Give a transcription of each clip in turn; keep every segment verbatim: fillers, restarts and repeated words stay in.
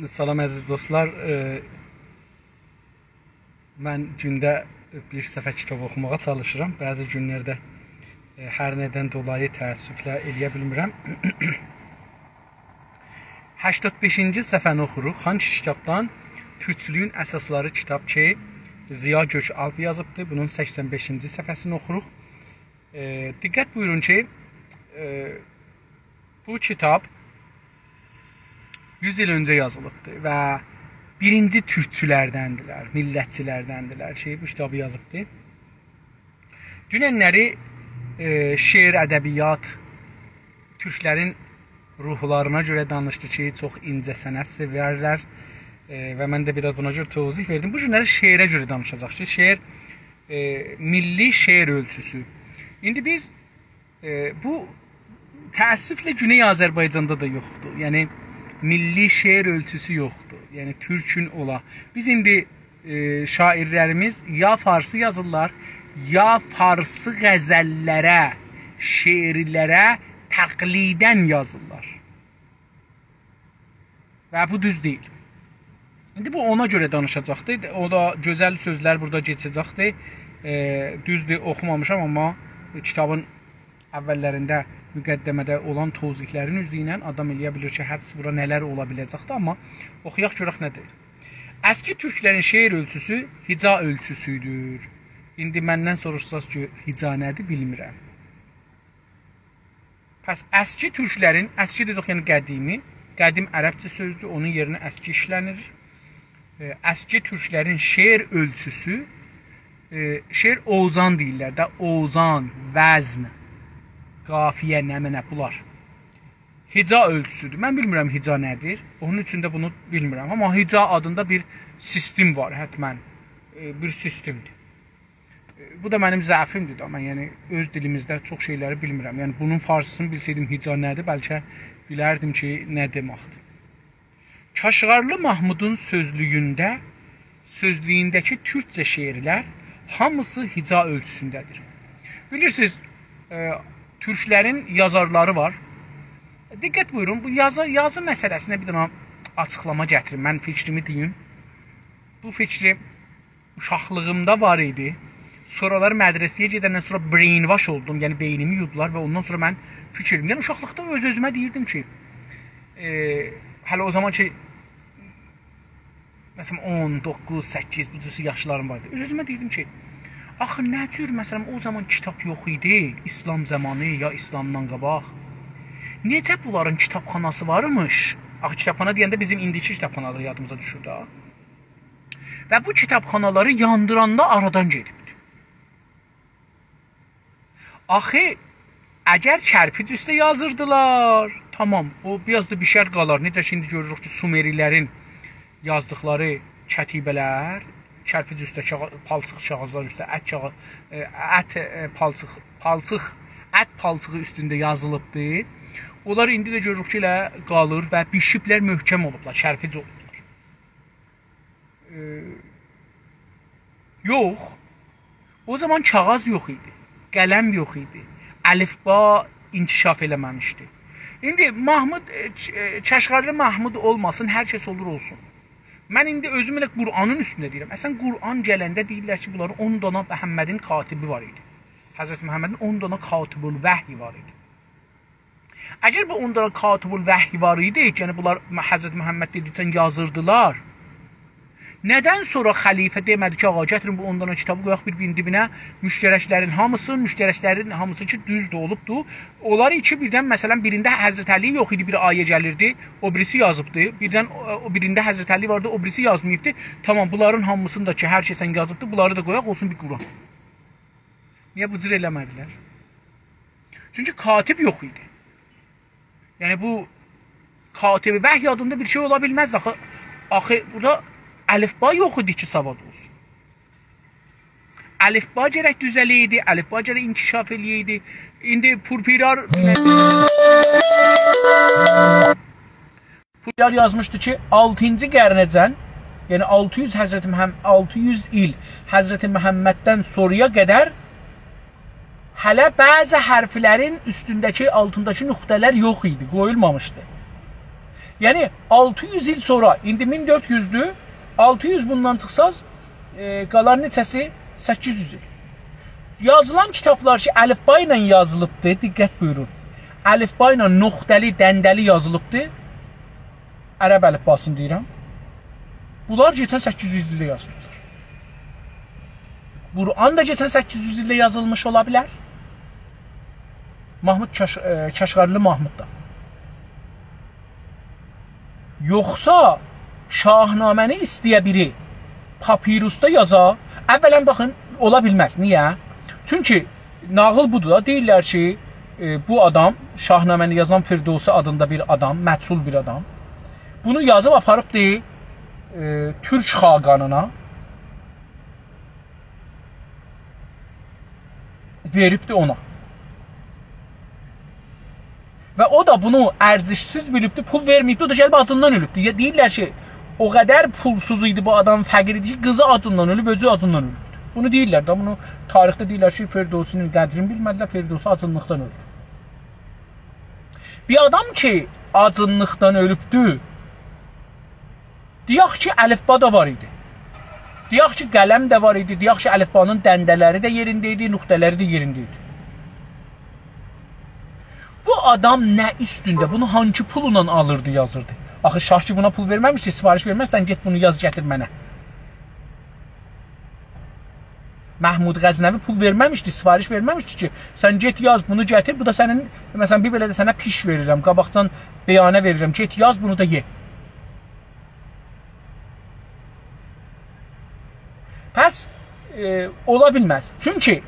سلام عزیز دوستلار. ائ، من گونده بیر صفحه کیتاب اوخوماغا چالیشیرام. بعضی گونلرده، ائ، هر ندن دولایی تأسفله ائلیه بیلمیرم. هشتاد بئشینجی صفحه‌نی اوخوروق. خان کیشی کیتابدان، تورکچولویون اساسلاری کیتاب کی، ضیا گؤک‌آلپ یازیبدی. بونون سکسن بئشینجی صفحه‌سینی اوخوروق. ائ، دقت بویورون کی، ائ، بو کیتاب یوز ایل اؤنجه یازیلیبدی و بیرینجی تورکچولردندیلر، میللتچیلردندیلر کی، بو کیتابی یازیبدی. دوننلری، ائ، شعر، ادبیات، تورکلرین روحلارینا گؤره دانیشدی کی، چوخ اینجه‌صنعت سئورلر. ائ، و من ده بیر آز بونا گؤره توضیح وئردیم. بو گونلری شعره گؤره دانیشاجاق کی، شعر، ائ، میللی شعر اؤلچوسو. ایندی بیز، ائ، بو تأسفله گونئی آذربایجاندا دا یوخدور. یعنی، میللی شعر اؤلچوسو یوخدور. یعنی، تورکون اولا. بیز ایندی، ائ، شاعرلریمیز یا فارسی یازیرلار، یا فارسی غزللره، شعرلره تقلیداً یازیرلار. و بو دوز دئییل. ایندی بو اونا گؤره دانیشاجاقدی. او دا گؤزل سؤزلر بورادا کئچه‌جکدی. ائ، دوزدور، اوخومامیشام، آمما کیتابین اوللرینده، مقدمه‌ده اولان توضیحلرین اوزو ایله آدام ائلیه بیلیر کی، حدس بورا نه‌لر اولا بیله‌جکدی، آمما اوخویاق گؤرک نه‌دیر. اسکی تورکلرین شعر اؤلچوسو هجا اؤلچوسو ایدی. ایندی مندن سوروشساز کی، هجا نه‌دیر، بیلمیرم. پس اسکی تورکلرین، اسکی دئدیک، یعنی قدیمی، قدیم عربجه سؤزدور، اونون یئرینه اسکی ایشله‌نیر. ائ، اسکی تورکلرین شعر اؤلچوسو، ائ، شعر اوزان دئییرلر ده، اوزان، وزن، قافیه، نمنه بونلار. هجا اؤلچوسودور. من بیلمیرم هجا نه‌دیر، اونون اوچون ده بونو بیلمیرم. آمما هجا آدیندا بیر سیستم وار، حتماً، ائ، بیر سیستمدیر. بو دا منیم ضعفیمدیر ده. من، یعنی، اؤز دیلیمیزده چوخ شئیلری بیلمیرم. یعنی، بونون فارسی‌سینی بیلسه‌یدیم، هجا نه‌دیر، بلکه بیلردیم کی، نه دئمکدیر. کاشغارلی محمودون سؤزلویونده، سؤزلویونده‌کی تورکجه شعرلر هامیسی هجا اؤلچوسونده‌دیر. بیلیرسینیز، ائ، تورکلرین یازارلاری وار. دقت بویورون، بو یازی، یازی مسئله‌سینه بیر دنه آچیقلاما گتیریم. من فیکریمی دئییم. بو فیکری اوشاقلیغیمدا وار ایدی. سونرالار مدرسه‌یه گئدندن سونرا brainwash اولدوم. یعنی بئینیمی یودولار و اوندان سونرا من فیکر ائدیردیم. یعنی اوشاقلیقدا اؤز-اؤزومه دئییردیم کی، ائ، هله او زامان کی، مثلاً، اون، دوققوز، سککیز، بو جور یاشلاریم واردی. اؤز-اؤزومه دئییردیم کی، آخی نه جور، مثلاً، او زامان کیتاب یوخ ایدی، ایسلام زامانی یا ایسلامدان قاباق. نئجه بونلارین کیتابخاناسی وارمیش؟ آخی کیتابخانا دئینده بیزیم ایندیکی کیتابخانالار یادیمیزا دوشور دا. و بو کیتابخانالاری یاندیراندا آرادان گئدیبدی. آخی، اگر کرپیج اوسته یازیردیلار، تامام، او بیر آز دا بیشر قالار. نئجه کی، ایندی گؤروروک کی، سومری‌لرین یازدیقلاری کتیبه‌لر، کرپیج اوسته کاغی-، پالچیق کاغیذلار اوسته، ات کاغی-، ائ، ات، ائ، پالچیق، پالچیق، ات پالچیغی اوستونده یازیلیبدی. اونلار ایندی ده گؤروروک کی، ائله قالیر و بیشیبلر، محکم اولوبلار، کرپیج اولوبلار. ائ، یوخ. او زامان کاغیذ یوخ ایدی، قلم یوخ ایدی، الفبا انکشاف ائله‌مه‌میشدی. ایندی محمود، ائ، ک-، ائ، کاشغارلی محمود اولماسین، هر کس اولور اولسون. من ایندی اؤزوم ائله قرآنین اوستونده دئییرم. اصلاً، قرآن گلنده دئییرلر کی، بونلارین اون دانا محمدین کاتبی وار ایدی. حضرت محمدین اون دانا کاتب‌الوحی وار ایدی. اگر بو اون دانا کاتب‌الوحی وار ایدی، یعنی بونلار م-، حضرت محمد دئدیکجه یازیردیلار، ندن سونرا خلیفه دئمه‌دی کی، آغا، گتیرین بو اون دانا کیتابی قویاق بیر-بیرینین دیبینه، مشترک‌لرین هامیسی، مشترک‌لرین هامیسی کی، دوزدور، اولوبدور. اونلار ایکی بیردن، مثلاً، بیرینده حضرت علی یوخ ایدی، بیر آیه گلیردی، او بیریسی یازیبدی. بیردن، او، او بیرینده حضرت علی واردی، او بیریسی یازماییبدی. تامام، بونلارین هامیسینی دا کی، هر کسین یازیبدی، بونلاری دا قویاق، اولسون بیر قرآن. نییه بو جور ائله‌مه‌دیلر؟ چونکی کاتب یوخ ایدی. یعنی بو کاتب وحی آدیندا بیر شئی اولا بیلمزدی آخی. آخی بورادا الفبا یوخ ایدی کی، سواد اولسون. الفبا گرک دوزله‌یدی، الفبا گرک انکشاف ائله‌یدی. ایندی پورپیرار پورپیرار یازمیشدی کی، آلتینجی قرنه‌جن، یعنی آلتی یوز حضرت محم-، آلتی یوز ایل حضرت محمددن سونرایا قدر هله بعضی حرفلرین اوستونده‌کی، آلتینداکی نقطه‌لر یوخ ایدی، قویولمامیشدی. یعنی آلتی یوز ایل سونرا، ایندی مین دؤرد یوزدور، آلتی یوز بوندان چیخساز، ائ، قالار نئچه‌سی؟ سککیز یوز ایل. یازیلان کیتابلار کی، الفبا ایله یازیلیبدی، دقت بویورون. الفبا ایله نقطه‌لی، دنده‌لی یازیلیبدی. عرب الفباسینی دئییرم. بونلار کئچن سککیز یوز ایلده یازیلیبدیر. قرآن دا کئچن سککیز یوز ایلده یازیلمیش اولا بیلر. محمود کاش-، ائ، کاشغرلی محمود دا. یوخسا شاهنامه‌نی ایسته‌یه بیری پاپیروسدا یازا، اولاً باخین، اولا بیلمز. نییه؟ چونکی ناغیل بودور دا، دئییرلر کی، ائ، بو آدام، شاهنامه‌نی یازان فردوسی آدیندا بیر آدام، مجهول بیر آدام، بونو یازیب آپاریبدی، ائ، تورک خاقانینا، وئریبدی اونا. و او دا بونو ارزشسیز بیلیبدی، پول وئرمه‌ییبدی، او دا گلیب آجیندان اؤلوبدو. یا دئییرلر کی، او قدر پولسوز ایدی بو آدام، فقیر ایدی کی، قیزی آجیندان اؤلوب، اؤزو آجیندان اؤلوبدو. بونو دئییرلر ده، بونو تاریخده دئییرلر کی، فردوسی‌نین قدرینی بیلمه‌دیلر، فردوسی آجینلیقدان اؤلدو. بیر آدام کی، آجینلیقدان اؤلوبدو، دئیک کی، الفبا دا وار ایدی. دئیک کی، قلم ده وار ایدی. دئیک کی، الفبانین دنده‌لری ده یئرینده ایدی، نقطه‌لری ده یئرینده ایدی. بو آدام نه اوستونده، بونو هانسی پوللا آلیردی، یازیردی؟ آخی شاه کی، بونا پول وئرمه‌میشدی، سفارش وئرمز، سن گئت بونو یاز، گتیر منه. محمود غزنوی پول وئرمه‌میشدی، سفارش وئرمه‌میشدی کی، سن گئت یاز، بونو گتیر، بو دا سنین، مثلاً، بیر بئله ده سنه پیش وئریرم، قاباقجان بیانیه وئریرم، گئت یاز، بونو دا یئ. پس، ائ، اولا بیلمز. چونکی،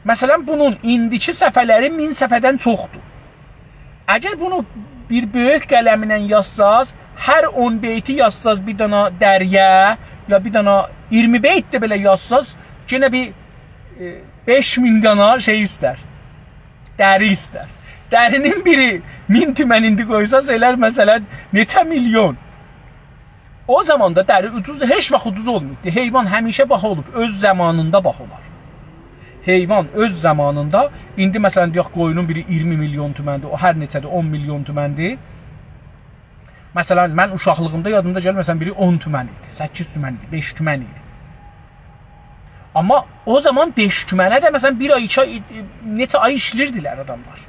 مثلاً، بونون ایندیکی صفحه‌لری مین صفحه‌دن چوخدور. اگر بونو بیر بؤیوک قلمله یازساز، هر اون بیتی یازساز بیر دانا دریه، یا بیر دانا اییرمی بیت ده بئله یازساز، یئنه بیر، ائ، بئش مین دانا شئی ایستر. دری ایستر. درینین بیری مین تومن ایندی قویساز، ائلر، مثلاً، نئچه میلیون. او زامان دا دری اوجوزدور، هئچ واخت اوجوز اولماییبدی. حیوان همیشه باها اولوب، اؤز زامانیندا باها اولار. حیوان اؤز زامانیندا، ایندی، مثلاً، دئیک، قویونون بیری اییرمی میلیون تومندیر، او هر نئچه‌دیر، اون میلیون تومندیر. مثلاً، من اوشاقلیغیمدا یادیمدا گلیر، مثلاً، بیری اون تومن ایدی، سککیز تومن ایدی، بئش تومن ایدی. آمما او زامان بئش تومنه ده، مثلاً، بیر آی، ایکی آی، نئچه آی ایشله‌ییردیلر آداملار.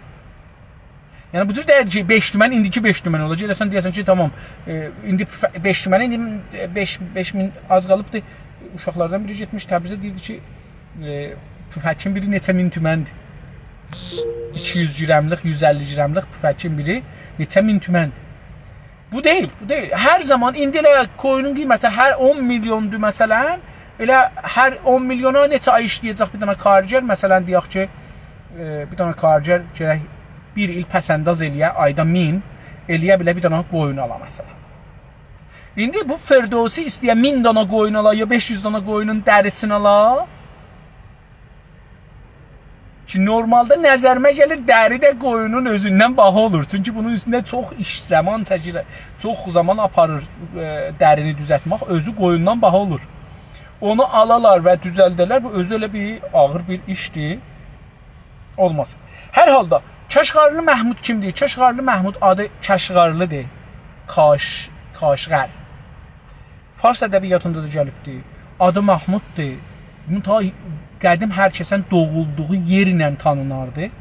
یعنی، بو جور دئییل کی، بئش تومن، ایندیکی بئش تومن اولاجاق. گئده‌سن، دئیه‌سن کی، تامام، ائ، ایندی پوفه-، بئش تومنه، ایندی، ائ، بئش، بئش مین آز قالیبدی. اوشاقلاردان بیری گئتمیش تبریزه، دئییردی کی، ائ، پوفکین بیری نئچه مین تومندیر. ایکی یوز گرملیک، یوز اللی گرملیک پوفکین بیری نئچه مین تومندیر. بو دئییل، بو دئییل. هر زامان، ایندی ائله قویونون قیمتی هر اون میلیوندور، مثلاً، ائله هر اون میلیونا نئچه آی ایشله‌یه‌جک بیر دنه کارگر؟ مثلاً، دئیک کی، ائ، بیر دنه کارگر گرک بیر ایل پس‌انداز ائله‌یه، آیدا مین، ائله‌یه بیله بیر دنه قویون آلا، مثلاً. ایندی بو فردوسی ایسته‌یه مین دانا قویون آلا، یا بئش یوز دانا قویونون دریسینی آلا. کی، نورمالدا نظریمه گلیر، دری ده قویونون اؤزوندن باها اولور. چونکی بونون اوستونده چوخ ایش، زامان چکیر، چوخ زامان آپاریر، ائ، درینی دوزلتمک، اؤزو قویوندان باها اولور. اونو آلالار و دوزلده‌لر، بو اؤزو ائله بیر آغیر بیر ایشدیر. اولماز. هر حالدا، کاشغرلی محمود کیمدیر؟ کاشغرلی محمود آدی کاشغرلی‌دیر. کاش-، کاشغر. فارس ادبیاتیندا دا گلیبدیر. آدی محموددور. بونو تا قدیم هر کسین دوغولدوغو یئر ایله تانیناردی.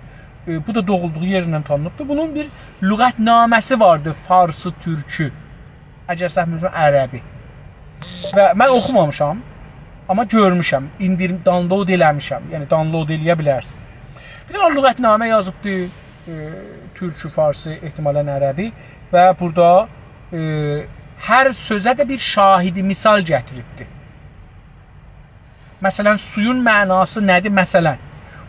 ائ، بو دا دوغولدوغو یئر ایله تانینیبدیر. بونون بیر لغت‌نامه‌سی واردی، فارسی تورکی. اگر سهو ائله‌میرم، عربی. و من اوخومامیشام، آمما گؤرموشم، ایندیریم، download ائله‌میشم. یعنی download ائله‌یه بیلرسینیز. بیر دنه لغت‌نامه یازیبدی، ائ، تورکی، فارسی، احتمالاً عربی. و بورادا، ائ، هر سؤزه ده بیر شاهد مثال گتیریبدی. مثلاً، سویون معناسی نه‌دیر؟ مثلاً،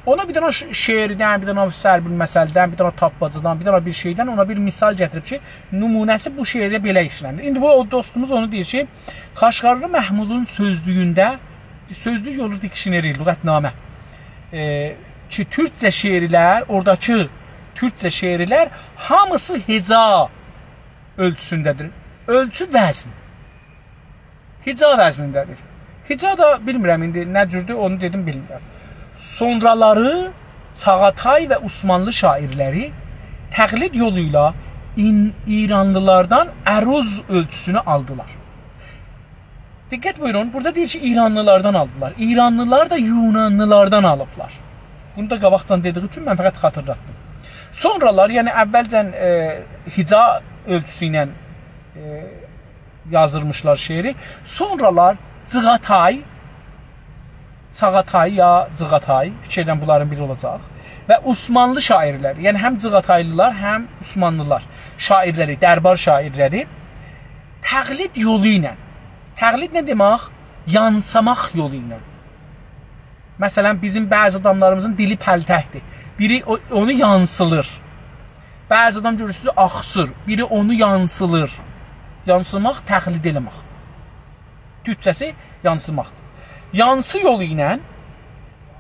اونا بیر دنه ش-، شعردن، بیر دنه ضرب‌المثلدن، بیر دنه تاپماجادان، بیر دنه بیر شئیدن اونا بیر مثال گتیریب کی، نمونه‌سی بو شعرده بئله ایشله‌نیر. ایندی بو، او دوستوموز اونو دئییر کی، کاشغرلی محمودون سؤزلویونده، سؤزلوک اولور دیکشنری، لغت‌نامه. ائ، کی، تورکجه شعرلر، اوراداکی تورکجه شعرلر هامیسی هجا اؤلچوسونده‌دیر. اؤلچو وزن. هجا وزنینده‌دیر. هجا دا بیلمیرم ایندی نه جوردور، اونو دئدیم، بیلمیرم. سونرالاری چاغاتای و عثمانلی شاعرلری تقلید یولو ایله این-، ایرانلیلاردان عروض اؤلچوسونو آلدیلار. دقت بویورون، بورادا دئییر کی، ایرانلیلاردان آلدیلار. ایرانلیلار دا یونانلیلاردان آلیبلار. بونو دا قاباقجان دئدیگی اوچون من فقط خاطیرلاتدیم. سونرالار، یعنی اولجن، ائ، هجا اؤلچوسو ایله، ائ، یازیرمیشلار شعری. سونرالار چاغاتای، چاغاتای یا جیغاتای، فیکیر ائدیرم بونلارین بیری اولاجاق. و عثمانلی شاعیرلری، یعنی هم جیغاتایلیلار، هم عثمانلیلار شاعیرلری، دربار شاعیرلری تقلید یولو ایله، تقلید نه دئمک؟ یانسیماق یولو ایله. مثلا، بیزیم بعضی آداملاریمیزین دیلی پلتکدیر. بیری او-، اونو یانسیلیر. بعضی آدام گؤرورسونوز، آخسیر. بیری اونو یانسیلیر. یانسیماق، تقلید ائله‌مک. تورکجه‌سی یانسیماقدیر. یانسی یولو ایله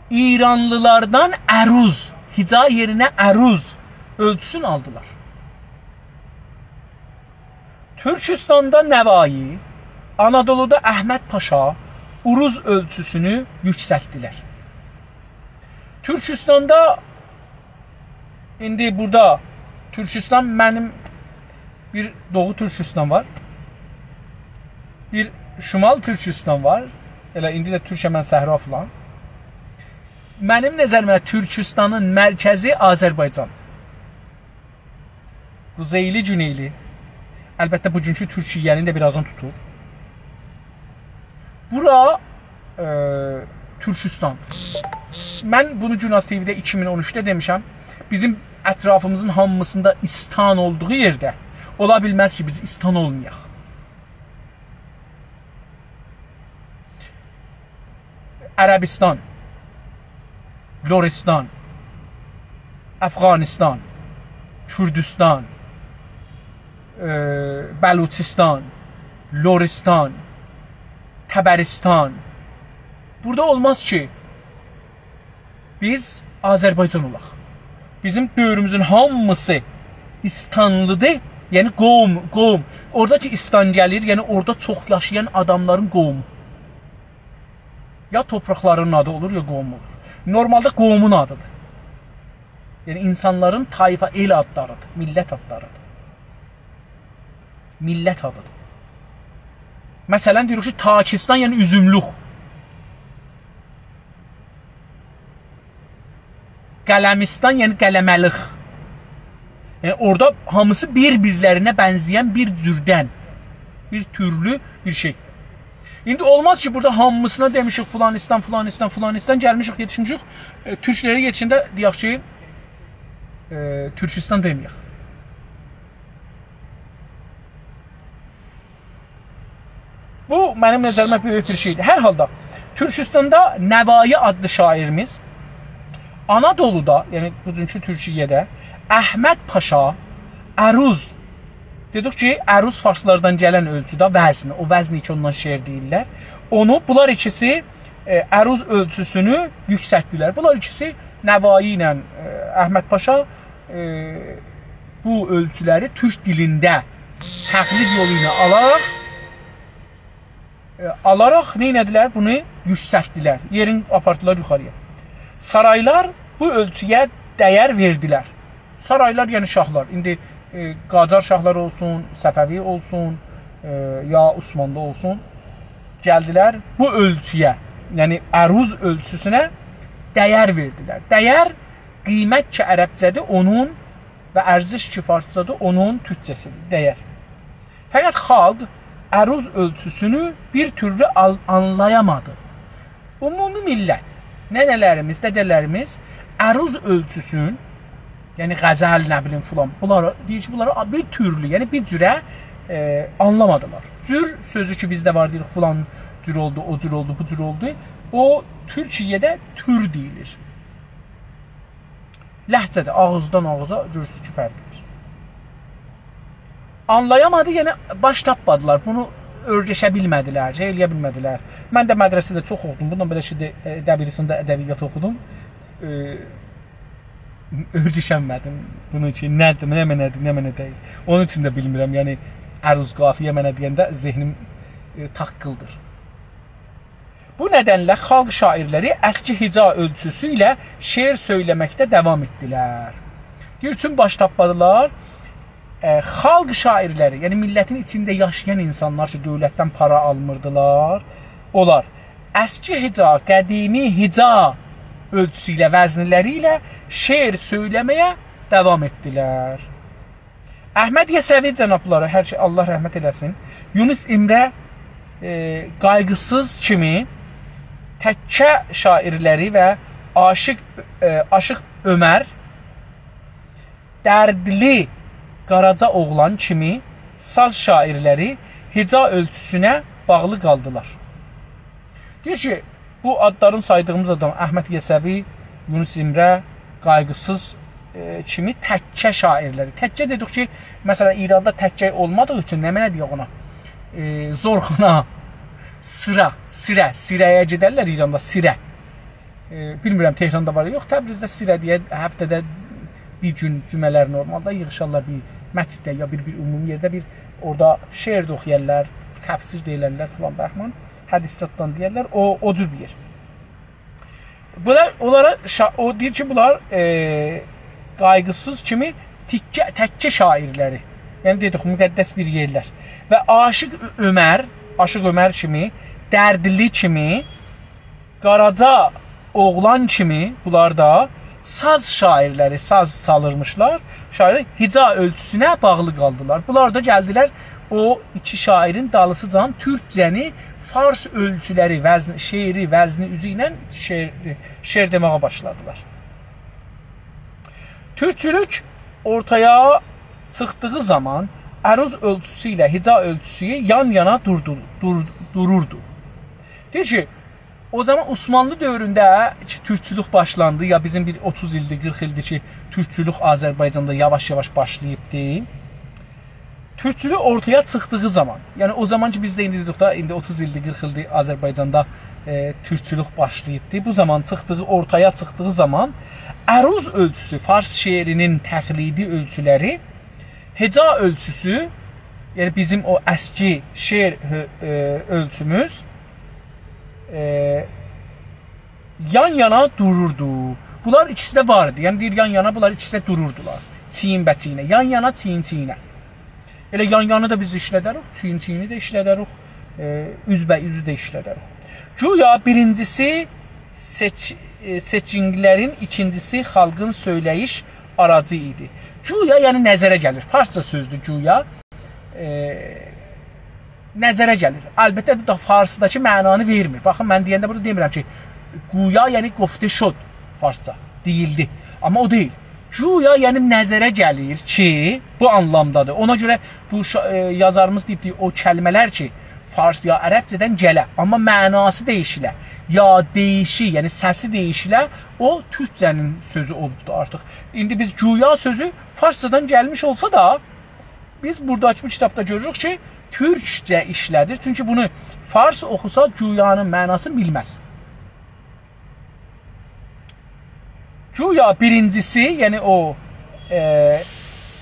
ایرانلیلاردان عروض، هجا یئرینه عروض اؤلچوسونو آلدیلار. تورکوستاندا نوایی، آنادولودا احمد پاشا عروض اؤلچوسونو یوکسلتدیلر. تورکوستاندا، ایندی بورادا تورکوستان، منیم بیر دوغو تورکوستان وار، بیر شمال تورکوستان وار، ائله ایندی ده تورکمن صحرا فلان. منیم نظریمه تورکوستانین مرکزی آذربایجاندیر. قوزئیلی، گونئیلی. البته، بوگونکو تورکیه‌نی ده بیر آزدان توتوب. بورا، ائ، تورکوستان. من بونو گوناز تی‌وی‌ده ایکی مین اون اوچده دئمیشم. بیزیم اطرافیمیزین هامیسیندا ایستان اولدوغو یئرده اولا بیلمز کی، بیز ایستان اولمایاق. عربستان، لرستان، افغانستان، کوردستان، ائ، بلوچستان، لرستان، طبرستان. بورادا اولماز کی، بیز آذربایجان اولاق. بیزیم دؤوره‌میزین هامیسی ایستانلیدیر، یعنی قوم، قوم. اورادا کی ایستان گلیر، یعنی اورادا چوخ یاشایان آداملارین قومو. یا توپراقلارینین آدی اولور، یا قوم اولور. نورمالدا قومون آدیدیر. یعنی اینسانلارین طایفا، ائل آدلاریدیر، میللت آدلاریدیر. میللت آدیدیر. مثلا، دئییریک کی، تاکستان، یعنی اوزوملوک. قلمستان، یعنی قلمه‌لیک. یعنی اورادا هامیسی بیر-بیرلرینه بنزه‌ین بیر جوردن، بیر تورلو بیر شئی. ایندی اولماز کی، بورادا هامیسینا دئمیشیک فلانستان، فلانستان، فلانستان، گلمیشیک، یئتیشمیشیک، ائ، تورکلره یئتیشنده دئیک کی، ائ، تورکوستان دئمه‌یک. بو، منیم نظریمه، بؤیوک بیر شئیدیر. هر حالدا، تورکوستاندا نوایی آدلی شاعیریمیز آنادولودا، یعنی بوگونکو تورکیه‌ده احمد پاشا عروض، دئدیک کی، عروض فارسلاردان گلن اؤلچودور، وزن، او وزن کی، اوندان شعر دئییرلر. اونو، بونلار ایکیسی، ائ، عروض اؤلچوسونو یوکسلتدیلر. بونلار ایکیسی نوایی ایله، ائ، احمد پاشا، ائ، بو اؤلچولری تورک دیلینده تقلید یولو ایله آلاراق، ائ، آلاراق نه ائله‌دیلر؟ بونو یوکسلتدیلر. یئرین آپاردیلار یوخاری‌یا. سارایلار بو اؤلچویه دَیر وئردیلر. سارایلار، یعنی شاهلار. ایندی، ائ، قاجار شاهلاری اولسون، صفوی اولسون، ائ، یا عثمانلی اولسون. گلدیلر بو اؤلچویه، یعنی عروض اؤلچوسونه دَیر وئردیلر. دَیر، قیمت کی عربجه‌دیر، اونون و ارزش کی فارسجادیر، اونون تورکجه‌سیدیر، دَیر. فقط خالق عروض اؤلچوسونو بیر تورلو آل-، آنلایامادی. عمومی میللت، ننه‌لریمیز، دده‌لریمیز عروض اؤلچوسون، یعنی غزل، نه بیلیم، فلان، بونلاری، دئییر کی، بونلاری بیر تورلو، یعنی بیر جوره، ائ، آنلامادیلار. جور سؤزو کی، بیزده وار، دئییر، فلان جور اولدو، او جور اولدو، بو جور اولدو. او، تورکیه‌ده تور دئییلیر. لهجه‌دیر، آغیزدان آغیزا گؤرورسونوز کی، فرقلیدیر. آنلایامادی، یعنی باش تاپمادیلار، بونو اؤرگشه بیلمه‌دیلر، شئی ائله‌یه بیلمه‌دیلر. من ده مدرسه‌ده چوخ اوخودوم، بوندان بئله شئیده، ائ، دبیرستاندا ادبیات اوخودوم. ائ، اؤرگشنمه‌دیم بونو کی، نه‌دیر، نه معنادیر، نه معنا دئییل. اونون اوچون ده بیلمیرم، یعنی عروض قافیه معنا دئینده ذهنیم، ائ، تاققیلدیر. بو ندنله خالق شاعیرلری اسکی هجا اؤلچوسو ایله شعر سؤیله‌مکده داوام ائتدیلر. دئییر، چون باش تاپمادیلار، ائ، خالق شاعرلری، یعنی میللتین ایچینده یاشایان اینسانلار کی، دؤولتدن پارا آلمیردیلار، اونلار اسکی هجا، قدیمی هجا اؤلچوسو ایله، وزنلری ایله شعر سؤیله‌مه‌یه داوام ائتدیلر. احمد یسوی جنابلاری، هر شئی، الله رحمت ائله‌سین، یونس امره، ائ، قایغیسیز کیمی تکه شاعرلری و عاشیق، ائ، عاشیق عمر، دردلی قاراجا اوغلان کیمی ساز شاعرلری هجا اؤلچوسونه باغلی قالدیلار. دئییر کی، بو آدلارین سایدیغیمیز آدام احمد یسوی، یونس امره، قایغیسیز، ائ، کیمی تکه شاعرلری. تکه دئدیک کی، مثلا، ایراندا تکه اولمادیغی اوچون نمنه دئیک اونا؟ ائ، زورخونا، سیرا، سیره، سیره‌یه گئدرلر ایراندا، سیره. ائ، بیلمیرم، تهراندا وار یا یوخ. تبریزده سیره دئیه هفته‌ده بیر گون، جمعه‌لر نورمالدا ییغیشارلار بیر مسجدده یا بیر، بیر عمومی یئرده بیر اورادا شعر ده اوخویارلار، تفسیر ده ائلرلر فلان بهمان، حدیث زاددان دئیرلر، او، او جور بیر یئر. بونلار، اونلارا شا-، او دئییر کی، بونلار، ائ، قایغیسیز کیمی تکه، تکه شاعرلری، یعنی دئدیک، مقدس بیر یئرلر و عاشیق عمر، عاشیق عمر کیمی، دردلی کیمی، قاراجا اوغلان کیمی بونلار دا ساز شاعرلری، ساز چالیرمیشلار. شاعر هجا اؤلچوسونه باغلی قالدیلار. بونلار دا گلدیلر او ایکی شاعرین دالیسیجان تورکجه‌نی فارس اؤلچولری، وزن، شعری، وزنی اوزو ایله شعر، شعر دئمه‌یه باشلادیلار. تورکچولوک اورتایا چیخدیغی زامان عروض اؤلچوسو ایله هجا اؤلچوسو یان-یانا دوردو، دور-، دوروردو. دئییر کی، او زامان عثمانلی دؤورونده کی، تورکچولوک باشلاندی، یا بیزیم بیر اوتوز ایلدیر، قیرخ ایلدیر کی، تورکچولوک آذربایجاندا یاواش-یاواش باشلاییبدی. تورکچولوک اورتایا چیخدیغی زامان، یعنی او زامان کی، بیز ده ایندی دئدیک دا، ایندی اوتوز ایلدیر، قیرخ ایلدیر آذربایجاندا، ائ، تورکچولوک باشلاییبدی. بو زامان چیخدیغی، اورتایا چیخدیغی زامان عروض اؤلچوسو، فارس شعرینین تقلیدی اؤلچولری، هجا اؤلچوسو، یعنی بیزیم او اسکی شعر هؤ-، ائ، اؤلچوموز، ائ، یان-یانا دوروردو. بونلار ایکیسی ده وار ایدی. یعنی دئییر، یان-یانا بونلار ایکیسی ده دوروردولار. چیین به چیینه. یان-یانا، چیین-چیینه. ائله یان-یانی دا بیز ایشلدریک، چیین-چیینی ده ایشلدریک، ائ، اوز به اوزو ده ایشلدریک. گویا بیرینجیسی سئچ-، ائ، سئچکینلرین، ایکینجیسی خالقین سؤیله‌ییش آراجی ایدی. گویا، یعنی نظره گلیر. فارسجا سؤزدور گویا. ائ، نظره گلیر. البته، بو دا فارسداکی معنانی وئرمیر. باخین، من دئینده بورادا دئمیرم کی، گویا، یعنی گفته شد فارسجا، دئییلدی. آمما او دئییل. گویا، یعنی نظره گلیر کی، بو آنلامدادیر. اونا گؤره بو شا-، ائ، یازاریمیز دئییبدی، او کلمه‌لر کی، فارس یا عربجه‌دن گله، آمما معناسی دییشیله، یا دئییشی، یعنی سسی دییشیله، او تورکجه‌نین سؤزو اولوبدور آرتیق. ایندی بیز گویا سؤزو فارسجادان گلمیش اولسا دا، بیز بورادا بو کیتابدا گؤروروک کی، تورکجه ایشله‌دیر. چونکی بونو فارس اوخوسا، گویانین معناسینی بیلمز. گویا بیرینجیسی، یعنی او، ائ،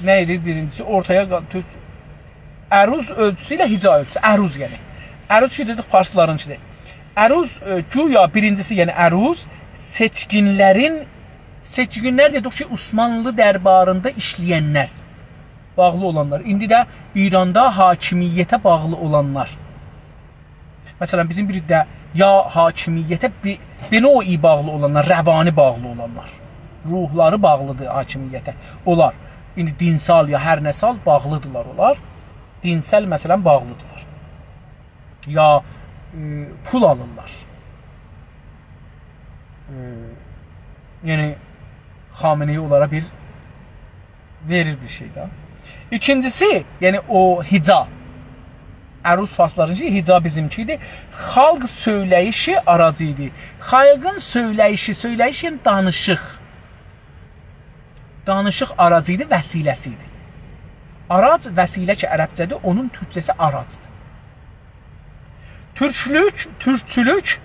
نه ایدی بیرینجیسی؟ اورتایا قال-، تورک-، عروض اؤلچوسو ایله هجا اؤلچوسو. عروض، یعنی. عروض کی، دئدیک، فارسلارینکیدیر. عروض، ائ، گویا بیرینجیسی، یعنی عروض، سئچکینلرین، سئچکینلر دئدیک کی، عثمانلی درباریندا ایشله‌ینلر، باغلی اولانلار. ایندی ده ایراندا حاکمیته باغلی اولانلار. مثلا، بیزیم بیر ده یا حاکمیته بی-، به نوعی باغلی اولانلار، روانی باغلی اولانلار. روحلاری باغلیدیر حاکمیته. اونلار ایندی دینسال یا هر نه‌سال باغلیدیرلار اونلار. دینسل، مثلا، باغلیدیرلار. یا، ائ، پول آلیرلار. ائ، یعنی، خامنه‌ای اونلارا بیر وئریر بیر شئی ده. ایکینجیسی، یعنی او هجا. عروض فارسلارینکی، هجا بیزیمکی ایدی. خالق سؤیله‌ییشی آراجی ایدی. خالقین سؤیله‌ییشی، سؤیله‌ییش یعنی دانیشیق. دانیشیق آراجی ایدی، وسیله‌سی ایدی. آراج، وسیله کی، عربجه‌دیر، اونون تورکجه‌سی آراجدیر. تورکلوک، تورکچولوک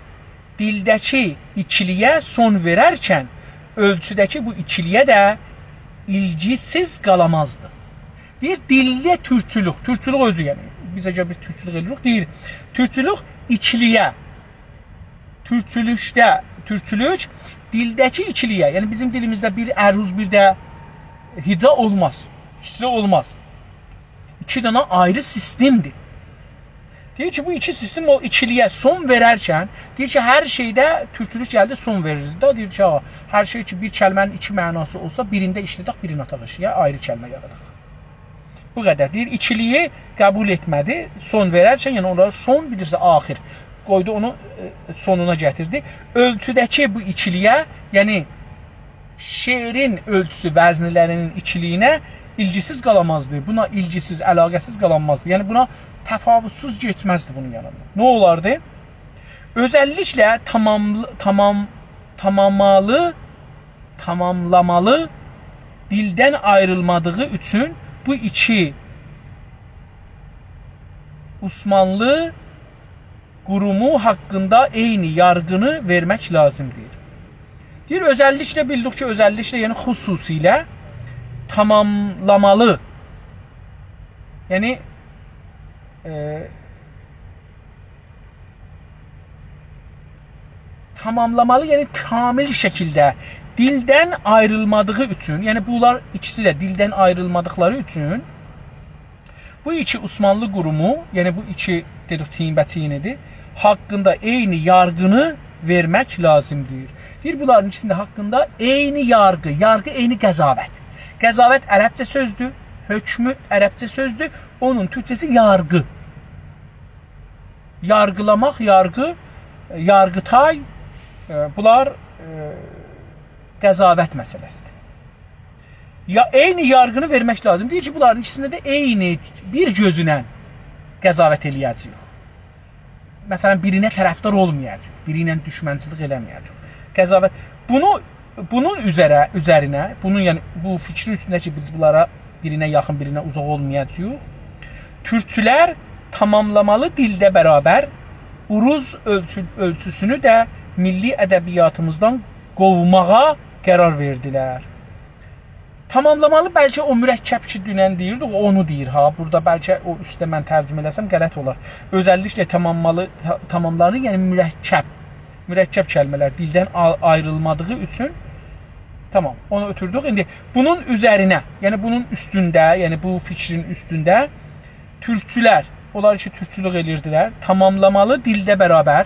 دیلده‌کی ایکیلییه سون وئررکن، اؤلچوده‌کی بو ایکیلییه ده ایلگیسیز قالامازدی. دئییر، دیلده تورکچولوک، تورکچولوک اؤزو، یعنی، بیزه گؤره بیز تورکچولوک ائله‌ییریک، دئییر، تورکچولوک ایکیلییه، تورکچولوکده، تورکچولوک دیلده‌کی ایکیلییه، یعنی بیزیم دیلیمیزده بیر عروض، بیر ده هجا اولماز. ایکیسی اولماز. ایکی دنه آیری سیستمدیر. دئییر کی، بو ایکی سیستم او ایکیلییه سون وئررکن، دئییر کی، هر شئیده تورکچولوک گلدی، سون وئریردی ده. دئییر کی، ها، هر شئی کی، بیر کلمه‌نین ایکی معناسی اولسا، بیرینده ایشله‌دک، بیرینی آتاق ائشییه، آیری کلمه یاراداق. بو قدر. دئییر، ایکیلییی قبول ائتمه‌دی، سون وئررکن، یعنی اونلارا سون، بیلیرسن، آخر. قویدو اونو، ائ، سونونا گتیردی. اؤلچوده‌کی بو ایکیلییه، یعنی شعرین اؤلچوسو وزنلرینین ایکیلییینه ایلگیسیز قالامازدی. بونا ایلگیسیز، علاقه‌سیز قالانمازدی. یعنی بونا تفاوت‌سوز گئتمزدی بونون یانیندا. نه اولاردی؟ اؤزللیکله تامام، تامام، تامامالی، تاماملامالی دیلدن آیریلمادیغی اوچون بو ایکی عثمانلی قورومو حاقیندا عینی یارغینی وئرمک لازیمدیر. دئییر، اؤزللیکله، بیلدیک کی، اؤزللیکله، یعنی خصوصیله تاماملامالی، یعنی، ائ، تاماملامالی، یعنی کامل شکیلده دیلدن آیریلمادیغی اوچون، یعنی بونلار ایکیسی ده دیلدن آیریلمادیقلاری اوچون بو ایکی عثمانلی قورومو، یعنی بو ایکی، دئدیک، چیین به چیین ایدی، حاقیندا عینی یارغینی وئرمک لازیمدیر. دئییر، بونلارین ایکیسینین ده حاقیندا عینی یارغی، یارغی عینی قضاوت. قضاوت عربجه سؤزدور، حکمو عربجه سؤزدور، اونون تورکجه‌سی یارغی. یارغیلاماق، یارغی، یارغیتای، ائ، بونلار، ائ، قضاوت مسئله‌سیدیر. یا، عینی یارغینی وئرمک لازیم. دئییر کی، بونلارین ایکیسینده ده عینی بیر گؤزونن قضاوت ائله‌یه‌جه‌ییک. مثلا، بیرینه طرفدار اولمایاجاغیق، بیری ایله دوشمنچیلیک ائله‌مه‌یه‌جه‌ییک. قضاوت. بونو، بونون اوزره، اوزرینه، بونون، یعنی بو فیکرین اوستونده کی، بیز بونلارا بیرینه یاخین، بیرینه اوزاق اولمایاجاغیق، تورکچولر تاماملامالی دیلده برابر اوروز اؤلچو-، اؤلچوسونو ده میللی ادبیاتیمیزدان قووماغا قرار وئردیلر. تاماملامالی، بلکه او مرکب کی، دونن دئییردیک، اونو دئییر ها. بورادا بلکه او اوسته من ترجمه ائله‌سم غلط اولار. اؤزللیکله تاماملامالی، تا-، تاماملاری، یعنی مرکب، مرکب کلمه‌لر دیلدن آ-، آیریلمادیغی اوچون، تامام، اونو اؤتوردوک. ایندی بونون اوزرینه، یعنی بونون اوستونده، یعنی بو فیکرین اوستونده تورکچولر، اونلار کی، تورکچولوک ائله‌ییردیلر، تاماملامالی دیلده برابر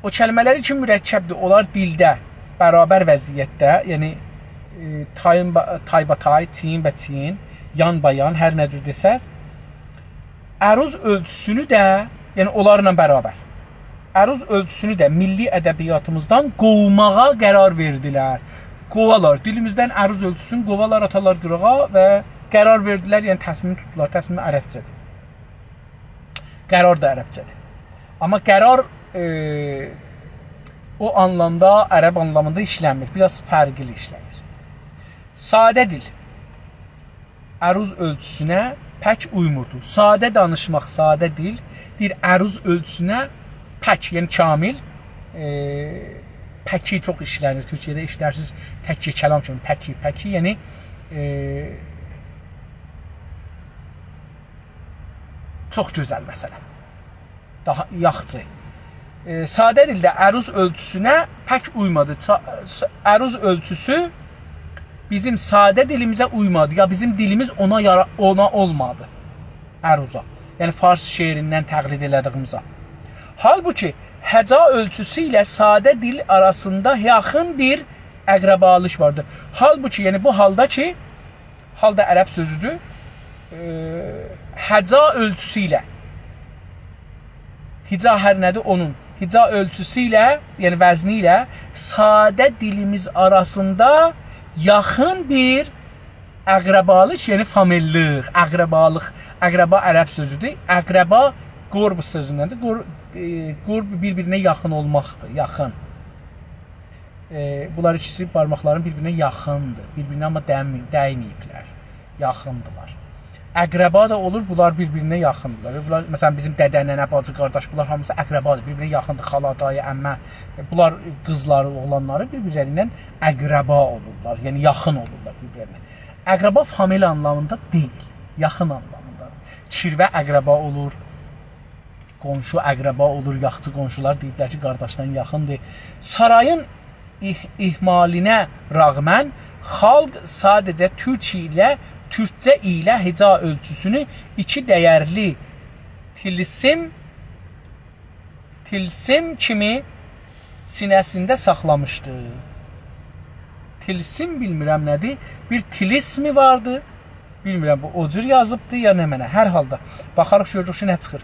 او کلمه‌لر کی مرکبدیر، اونلار دیلده برابر وضعیتده، یعنی، ائ، تایین با-، تای با تای، چیین به چیین، یان با یان، هر نه جور دئسز، عروض اؤلچوسونو ده، یعنی اونلارلا برابر، عروض اؤلچوسونو ده میللی ادبیاتیمیزدان قووماغا قرار وئردیلر. قووالار، دیلیمیزدن عروض اؤلچوسونو قووالار، آتالار قیراغا و قرار وئردیلر، یعنی تصمیم توتدولار، تصمیم عربجه‌دیر. قرار دا عربجه‌دیر. آمما قرار، ائ، او آنلامدا، عرب آنلامیندا ایشلنمیر. بیر آز فرقلی ایشله‌ییر. ساده دیل عروض اؤلچوسونه پک اویموردو. ساده دانیشماق، ساده دیل، دئییر، عروض اؤلچوسونه پک، یعنی کامل، ائ، پکی چوخ ایشله‌نیر. تورکیه‌ده ایشلرسینیز تکیه کلام کیمی، پکی، پکی، یعنی، ائ، چوخ گؤزل مثلا. داها یاخشی. ائ، ساده دیلده عروض اؤلچوسونه پک اویمادی. چا-، س-، عروض اؤلچوسو بیزیم ساده دیلیمیزه اویمادی. یا بیزیم دیلیمیز اونا یارا-، اونا اولمادی. عروضا. یعنی فارس شعریندن تقلید ائله‌دیییمیزه. حالبوکی هجا اؤلچوسو ایله ساده دیل آراسیندا یاخین بیر اقربالیق واردیر. حالبوکی، یعنی بو حالدا کی، حال دا عرب سؤزودور. ائ، هجا اؤلچوسو ایله، هجا هر نه‌دیر اونون، هجا اؤلچوسو ایله، یعنی وزنی ایله ساده دیلیمیز آراسیندا یاخین بیر اقربالیق، یعنی فامیللیق، اقربالیق، اقربا عرب سؤزودور. اقربا قرب سؤزوندندیر. قر-، ائ، قرب بیر-بیرینه یاخین اولماقدیر، یاخین. ائ، بونلار ایکیسی بارماقلارین بیر-بیرینه یاخیندیر. بیر-بیرینه آمما دنمی-، دیمه‌ییبلر. یاخیندیلار. اقربا دا اولور، بونلار بیر-بیرینه یاخیندیلار. و بونلار، مثلا، بیزیم دده، ننه، باجی، قارداش، بونلار هامیسی اقربادیر. بیر-بیرینه یاخیندیر. خالا، دایی، عمه. ائ، بونلار قیزلاری، اوغلانلاری بیر-بیرلری ایله اقربا اولورلار. یعنی، یاخین اولورلار بیر-بیرلرینه. اقربا فامیل آنلامیندا دئییل. یاخین آنلامیندادیر. کیروه اقربا اولور. قونشو اقربا اولور، یاخچی قونشولار دئییبلر کی، قارداشدان یاخیندیر. سارایین ایه-، اهمالینه رغمن خالق ساده‌جه تورکیه ایله تورکجه ایله هجا اؤلچوسونو ایکی دیرلی تیلسیم، تیلسیم کیمی سینه‌سینده ساخلامیشدی. تیلسیم بیلمیرم نه‌دیر. بیر تیلیسمی واردی. بیلمیرم، بو او جور یازیبدی یا نمنه. هر حالدا، باخاریق، گؤروروک کی، نه چیخیر.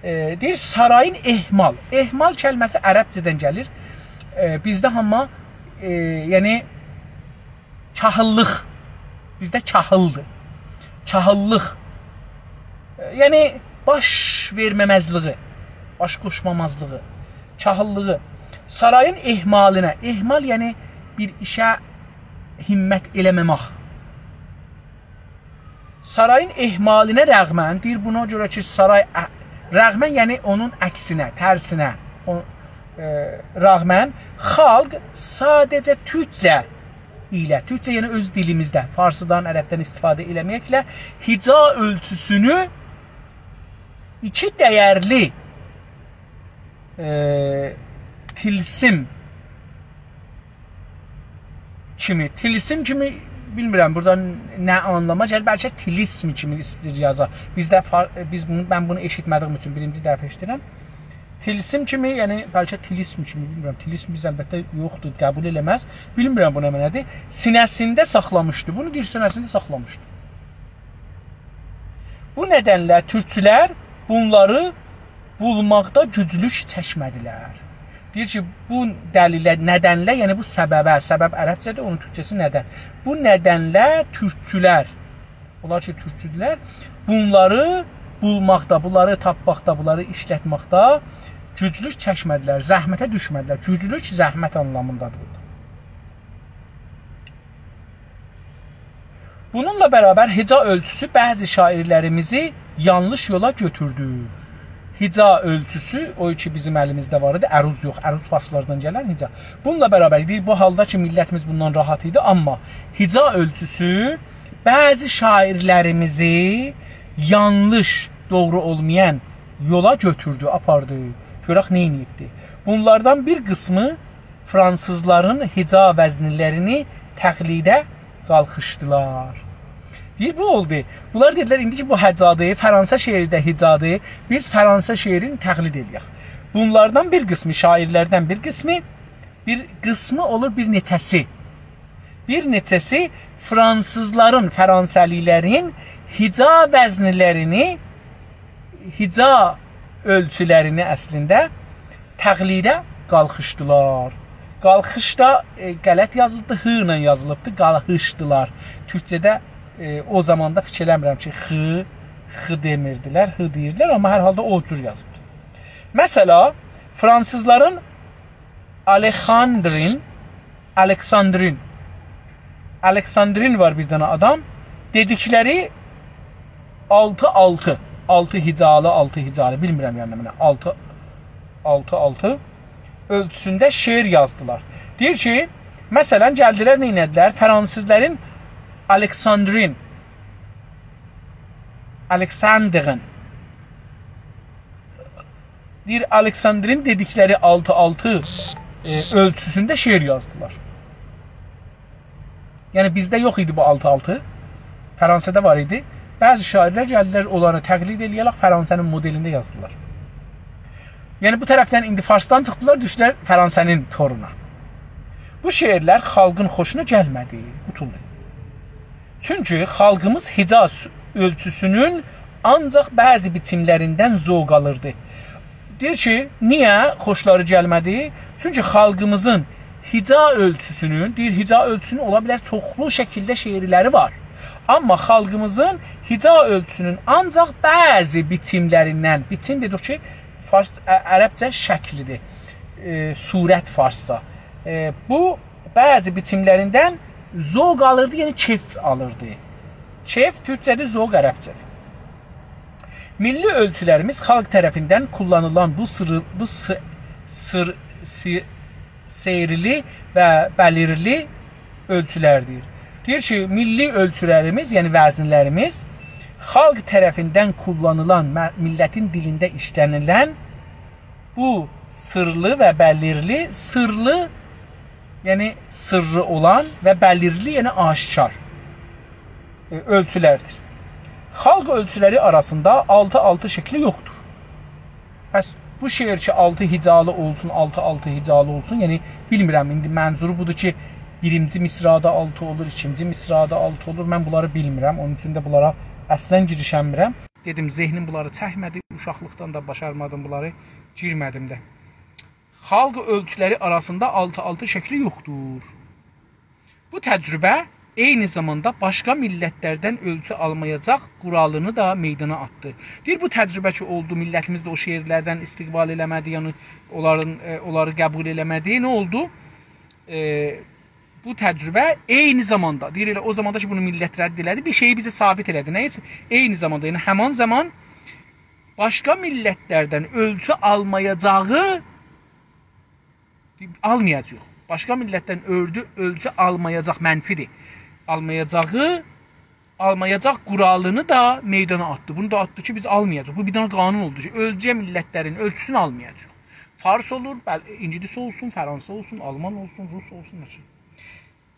ائ، دئییر، سارایین اهمال. اهمال کلمه‌سی عربجه‌دن گلیر. ائ، بیزده آمما، ائ، یعنی، کاهیللیق. بیزده کاهیلدیر. کاهیللیق. ائ، یعنی، باش وئرمه‌مزلیگی، باش قوشمامازلیغی، کاهیللیغی. سارایین اهمالینه. اهمال، یعنی، بیر ایشه همت ائله‌مه‌مک. سارایین اهمالینه رغماً، دئییر، بونا گؤره کی، سارای، ا، رغماً، یعنی اونون عکسینه، ترسینه، او، ائ، رغماً خالق ساده‌جه تورکجه ایله، تورکجه، یعنی اؤز دیلیمیزده، فارسیدان، عربدن استفاده ائله‌مه‌یکله، هجا اؤلچوسونو ایکی دیرلی، ائ، تیلسیم کیمی، تیلیسیم کیمی، بیلمیرم بورادا نه آنلاما گلیر، بلکه تیلیسم کیمی ایسته‌ییر یازا. بیزده فار-، بیز بونو، من بونو ائشیتمه‌دیگیم اوچون بیرینجی دفعه ائشیدیرم. تیلیسیم کیمی، یعنی بلکه تیلیسم کیمی، بیلمیرم. تیلیسم بیز البته یوخدور، قبول ائله‌مز. بیلمیرم بو نه معنادیر. سینه‌سینده ساخلامیشدی. بونو دئییر، سینه‌سینده ساخلامیشدی. بو ندنله تورکچولر بونلاری بولماقدا گوجلوک چکمه‌دیلر. دئییر کی، بو دلیله، ندنله، یعنی بو سببه، سبب عربجه‌دیر، اونون تورکجه‌سی ندن. بو ندنله تورکچولر، اونلار کی، تورکچودولر، بونلاری بولماقدا، بونلاری تاپماقدا، بونلاری ایشلتمکده گوجلوک چکمه‌دیلر، زحمته دوشمه‌دیلر. گوجلوک زحمت آنلامیندادیر بورادا. بونونلا برابر هجا اؤلچوسو بعضی شاعرلریمیزی یانلیش یولا گؤتوردو. هجا اؤلچوسو، او کی بیزیم الیمیزده وار ایدی، عروض یوخ، عروض فارسلاردان گلن هجا. بونونلا برابر، دئییر، بو حالدا کی میللتیمیز بوندان راحت ایدی، آمما هجا اؤلچوسو بعضی شاعرلریمیزی یانلیش، دوغرو اولمایان یولا گؤتوردو، آپاردی. گؤرک نه ائدیبدی. بونلاردان بیر قیسمی فرانسیزلارین هجا وزنلرینی تقلیده قالخیشدیلار. دئییر، بو اولدو. بونلار دئدیلر، ایندی کی بو هجادیر، فرانسه شعری ده هجادیر، بیز فرانسه شعرینی تقلید ائله‌یک. بونلاردان بیر قیسمی، شاعرلردن بیر قیسمی، بیر قیسمی اولور بیر نئچه‌سی. بیر نئچه‌سی فرانسیزلارین، فرانسه‌لیلرین هجا وزنلرینی، هجا اؤلچولرینی اصلینده تقلیده قالخیشدیلار. قالخیش دا، ائ، غلط یازیلیبدی، ح ایله یازیلیبدی، قالخیشدیلار. تورکجه‌ده، ائ، او زاماندا فیکیر ائله‌میرم کی، خ، خ دئمیردیلر، ح دئییردیلر، آمما هر حالدا او جور یازیبدی. مثلا، فرانسیزلارین آلخاندرین، آلکساندرین، آلکساندرین وار بیر دنه آدام، دئدیکلری آلتی آلتی، آلتی هجالی، آلتی هجالی، بیلمیرم یعنی نه، آلتی، آلتی آلتی اؤلچوسونده شعر یازدیلار. دئییر کی، مثلا، گلدیلر، نئینه‌دیلر؟ فرانسیزلارین آلکساندرین، آلکساندرین، دئییر، آلکساندرین دئدیکلری آلتی آلتی، ائ، اؤلچوسونده شعر یازدیلار. یعنی بیزده یوخ ایدی بو آلتی آلتی. فرانسه‌ده وار ایدی. بعضی شاعرلر گلدیلر، اونلاری تقلید ائله‌یه‌رک فرانسه‌نین مدلینده یازدیلار. یعنی بو طرفدن ایندی فارسدان چیخدیلار، دوشدولر فرانسه‌نین تورونا. بو شعرلر خالقین خوشونا گلمه‌دی، قوتولدو. چونکی خالقیمیز هجا س، اؤلچوسونون آنجاق بعضی بیچیملریندن ذوق آلیردی. دئییر کی، نییه خوشلاری گلمه‌دی؟ چونکی خالقیمیزین هجا اؤلچوسونون، دئییر، هجا اؤلچوسونون اولا بیلر چوخلو شکیلده شعرلری وار. آمما خالقیمیزین هجا اؤلچوسونون آنجاق بعضی بیچیملریندن، بیچیم دئدیک کی، فارس، ع، عربجه شکلیدیر، ائ، صورت فارسجا. ائ، بو بعضی بیچیملریندن ذوق آلیردی، یعنی کئف آلیردی. کئف تورکجه‌دیر، ذوق عربجه‌دیر. میللی اؤلچولریمیز خالق طرفیندن کوللانیلان بو سیری، بو سی، سیر، سی، سیرلی و بلیرلی اؤلچولردیر. دئییر کی، میللی اؤلچولریمیز، یعنی وزنلریمیز خالق طرفیندن کوللانیلان، م، میللتین دیلینده ایشله‌نیلن بو سیرلی و بلیرلی، سیرلی، یعنی سیرری اولان و بلیرلی، یعنی آشکار. ائ، اؤلچولردیر. خالق اؤلچولری آراسیندا آلتی آلتی شکلی یوخدور. پس بو شعر کی، آلتی هجالی اولسون، آلتی آلتی هجالی اولسون، یعنی بیلمیرم، ایندی منظورو بودور کی، بیرینجی مصراعدا آلتی اولور، ایکینجی مصراعدا آلتی اولور، من بونلاری بیلمیرم، اونون اوچون ده بونلارا اصلا گیریشنمیرم. دئدیم، ذهنیم بونلاری چکمه‌دی، اوشاقلیقدان دا باشارمادیم بونلاری، گیرمه‌دیم ده. خالق اؤلچولری آراسیندا آلتی آلتی شکلی یوخدور. بو تجربه عینی زاماندا باشقا میللتلردن اؤلچو آلمایاجاق قورالینی دا میدانا آتدی. دئییر، بو تجربه کی اولدو، میللتیمیز ده او شعرلردن استقبال ائله‌مه‌دی، یعنی اونلارین، ائ، اونلاری قبول ائله‌مه‌دی. نه اولدو؟ ائ، بو تجربه عینی زاماندا، دئییر، ائله او زاماندا کی بونو میللت رد ائله‌دی، بیر شئیی بیزه ثابت ائله‌دی. نه ایسه؟ عینی زاماندا، یعنی همان زامان باشقا میللتلردن اؤلچو آلمایاجاغی آلمایاجاق. باشقا میللتدن اؤردو، اؤلچو آلمایاجاق، منفی‌دیر. آلمایاجاغی، آلمایاجاق قورالینی دا میدانا آتدی. بونو دا آتدی کی، بیز آلمایاجاغیق. بو بیر دنه قانون اولدو کی، اؤلکه میللتلرین اؤلچوسونو آلمایاجاغیق. فارس اولور، بل-، اینگیلیس اولسون، فرانسه اولسون، آلمان اولسون، روس اولسون، نه‌سه.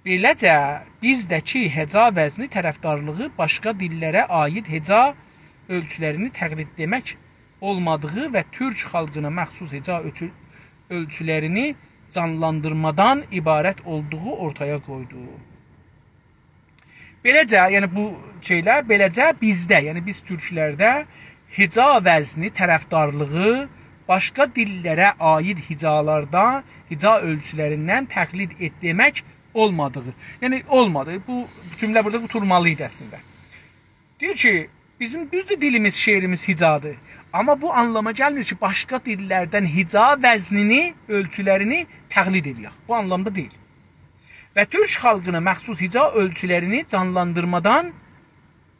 بئله‌جه، بیزده‌کی هجا وزنی طرفدارلیغی باشقا دیللره عایید هجا اؤلچولرینی تقلید ائتمک اولمادیغی و تورک خالقینا مخصوص هجا اؤلچو-، اؤلچولرینی جانلاندیرمادان عبارت اولدوغو اورتایا قویدو. بئله‌جه، یعنی بو شئیلر، بئله‌جه بیزده، یعنی بیز تورکلرده هجا وزنی طرفدارلیغی باشقا دیللره عایید هجالاردان، هجا اؤلچولریندن تقلید ائتمک اولمادیغی. یعنی اولمادی. بو جمله بورادا قوتولمالی ایدی اصلینده. دئییر کی، بیزیم دوزدور دیلیمیز، شعریمیز هجادیر. آمما بو آنلاما گلمیر کی، باشقا دیللردن هجا وزنینی، اؤلچولرینی تقلید ائله‌یک. بو آنلامدا دئییل. و تورک خالقینا مخصوص هجا اؤلچولرینی جانلاندیرمادان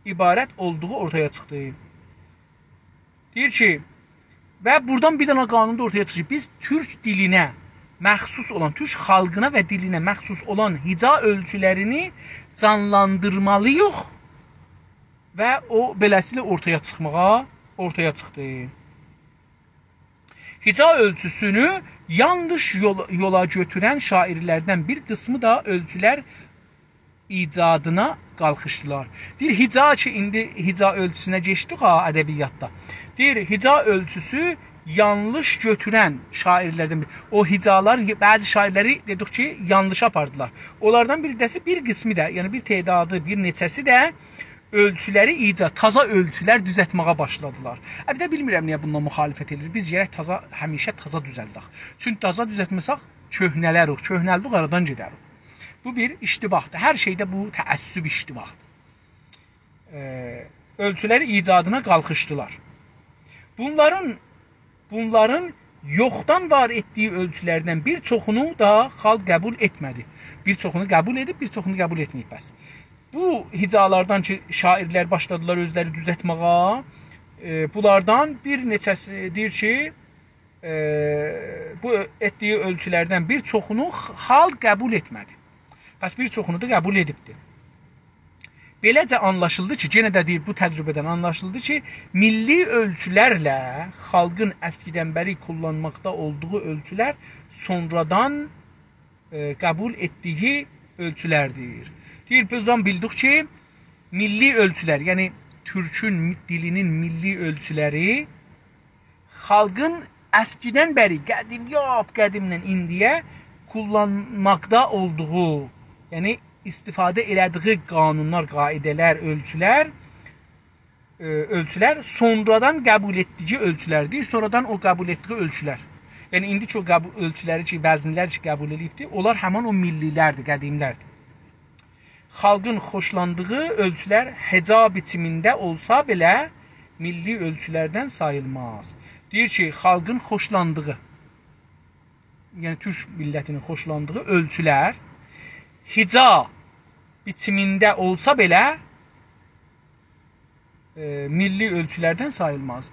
عبارت اولدوغو اورتایا چیخدی. دئییر کی، و بورادان بیر دنه قانون دا اورتایا چیخیر. بیز تورک دیلینه مخصوص اولان، تورک خالقینا و دیلینه مخصوص اولان هجا اؤلچولرینی جانلاندیرمالی‌ییق و او بئله‌سیله اورتایا چیخماغا، اورتایا چیخدی. هجا اؤلچوسونو یانلیش یول-، یولا گؤتورن شاعیرلردن بیر قیسمی ده اؤلچولر ایجادینا قالخیشدیلار. دئییر، هجا کی، ایندی هجا اؤلچوسونه کئچدیک ها ادبیاتدا. دئییر، هجا اؤلچوسو یانلیش گؤتورن شاعیرلردن بیر. او هجالار، بعضی شاعیرلری دئدیک کی، یانلیشا آپاردیلار. اونلاردان بیر دسته، بیر قیسمی ده، یعنی بیر تعدادی، بیر نئچه‌سی ده اؤلچولری ایجاد، تازا اؤلچولر دوزلتمه‌یه باشلادیلار. البته، بیلمیرم نییه بونونلا مخالفت ائدیر. بیز گرک تازا، همیشه تازا دوزلدک. چونکی تازا دوزلتمه‌سک، کؤهنه‌لریک، کؤهنلدیک، آرادان گئدریک. بو بیر اشتباهدیر. هر شئیده بو تعصب اشتباهدیر. ائ، اؤلچولری ایجادینا قالخیشدیلار. بونلارین، بونلارین یوخدان وار ائتدیگی اؤلچولردن بیر چوخونو دا خالق قبول ائتمه‌دی. بیر چوخونو قبول ائدیب، بیر چوخونو قبول ائتمه‌ییب. بس بو هجالاردان کی، شاعیرلر باشلادیلار اؤزلری دوزلتمه‌یه، ائ، بونلاردان بیر نئچه‌سی دئییر کی، ائ، بو ائتدیگی اؤلچولردن بیر چوخونو خ-، خالق قبول ائتمه‌دی. پس بیر چوخونو دا قبول ائدیبدی. بئله‌جه آنلاشیلدی کی، یئنه ده دئییر، بو تجربه‌دن آنلاشیلدی کی، میللی اؤلچولرله خالقین اسکیدن بری کوللانماقدا اولدوغو اؤلچولر سونرادان، ائ، قبول ائتدیگی اؤلچولردیر. دئییر، بیز اونو بیلدیک کی، میللی اؤلچولر، یعنی تورکون دیلینین میللی اؤلچولری خالقین اسکیدن بری، قدیم، لاپ قدیمدن ایندییه کوللانماقدا اولدوغو، یعنی استفاده ائله‌دیگی قانونلار، قاعده‌لر، اؤلچولر، ائ، اؤلچولر سونرادان قبول ائتدیگی اؤلچولر دئییر، سونرادان او قبول ائتدیگی اؤلچولر. یعنی ایندی کی، او قبول، اؤلچولری کی، وزنلر کی، قبول ائله‌ییبدی، اونلار همین او میللی‌لردیر، قدیملردیر. خالقین خوشلاندیغی اؤلچولر هجا بیچیمینده اولسا بئله میللی اؤلچولردن ساییلماز. دئییر کی، خالقین خوشلاندیغی، یعنی تورک میللتینین خوشلاندیغی اؤلچولر هجا بیچیمینده اولسا بئله، ائ، میللی اؤلچولردن ساییلماز.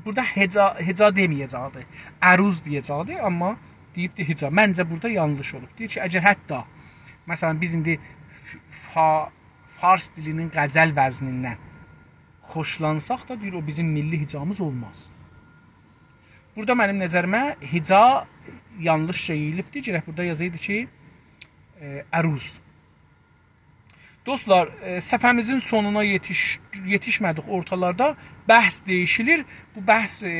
بورادا هجا، هجا دئمه‌یه‌جکدی. عروض دئیه‌جکدی، آمما دئییبدی هجا. منجه بورادا یانلیش اولوب. دئییر کی، اگر حتی، مثلا، بیز ایندی ف-، فا-، فارس دیلینین غزل وزنیندن خوشلانساق دا، دئییر، او بیزیم میللی هجامیز اولماز. بورادا منیم نظریمه هجا یانلیش شئی ائله‌ییبدی. گرک بورادا یازایدی کی، ائ، عروض. دوستلار، ائ، صفحه‌میزین سونونا یئتیش-، یئتیشمه‌دیک اورتالاردا. بحث دییشیلیر. بو بحث، ائ،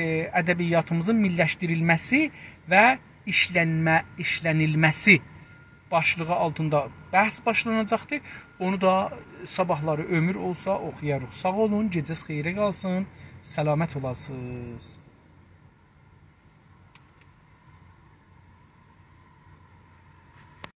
ادبیاتیمیزین میللشدیریلمه‌سی و ایشلنمه-، ایشلنیلمه‌سی باشلیغی آلتیندا بحث باشلاناجاقدیر. اونو دا صاباحلاری عؤمور اولسا اوخویاریق. ساغ اولون، گئجه‌ز خئیره قالسین. سلامت اولاسینیز.